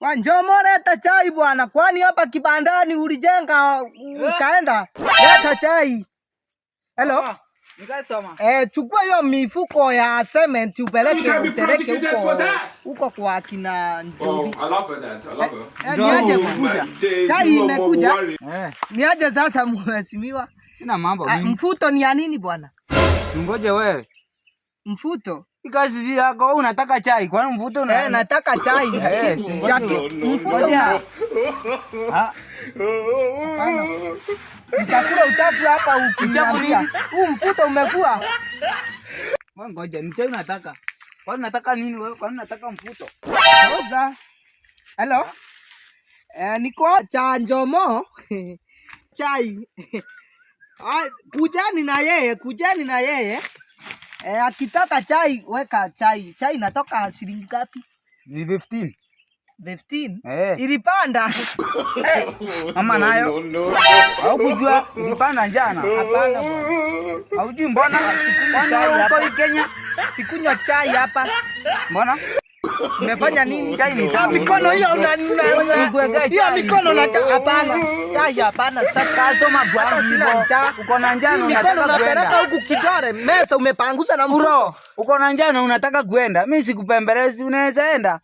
Wanjomo, leta chai bwana, kwani hapa kibandani ulijenga ukaenda? Leta chai. Hello. Ni customer. Eh, chukua hiyo mifuko ya cement upeleke You can be upeleke prosecuted huko for that. huko kwa kina Oh, Njuri. I love her, Dad. I love her. Eh, niaje Oh, kukuja. my days, Chai you are more imekuja. worried. Eh, Niaje sasa mheshimiwa? Sina mambo Ah, mingi. mfuto ni ya nini bwana? Ngoje wewe. Mfuto? Hii kazi si yako, wewe unataka chai. Kwani mvuto una Eh, nataka chai Eh, lakini ngoja. mfuto Ngoja. una Ah, Hapana. Nitakula uchafu hapa ukiniambia. Huu mfuto umekuwa. Wewe ngoja, ni chai unataka. Kwani unataka nini wewe? Kwani unataka mfuto? Oza. Hello. Eh, niko cha Njomo. Chai. Ah, kujani na yeye, kujani na yeye. Eh, akitaka chai weka chai. Chai inatoka shilingi ngapi? Ni 15. 15. Eh. Ilipanda. Eh, Mama nayo. No, no. Haukujua ilipanda jana. Hapana bwana. Haujui mbona? Kwani Chai wewe uko hapa. hii Kenya? Sikunywa chai hapa. Mbona? Umefanya nini? Chai ni Ah, tamu. mikono hiyo una Nikuwekee hiyo chai. mikono na hapana. Chai hapana. Sasa Customer hata bwana sina hivyo. njaa. Uko na njaa Hii na mikono unataka unapeleka kwenda. huku kidole, mesa umepangusa na mfuko. Bro, uko na njaa na unataka kwenda. Mimi sikupembelezi, unaweza enda.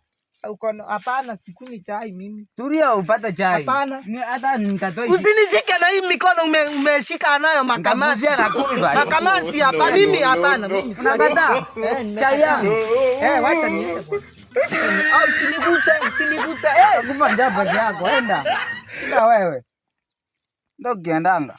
Uko hapana, sikunywi chai mimi. Tulia upate chai. Hapana. Ni hata nitatoa. Usinishike na hii mikono umeshika nayo makamasi. Nitakuzia na 10 basi. Makamasi hapa mimi hapana, mimi sitaki. Unakataa? Eh, nimekataa. Chai yangu. Eh, wacha niende bwana. Au usiniguse, usiniguse. Eh, Kufa njaa peke yako, enda. Enda wewe. Ndio ukiendanga.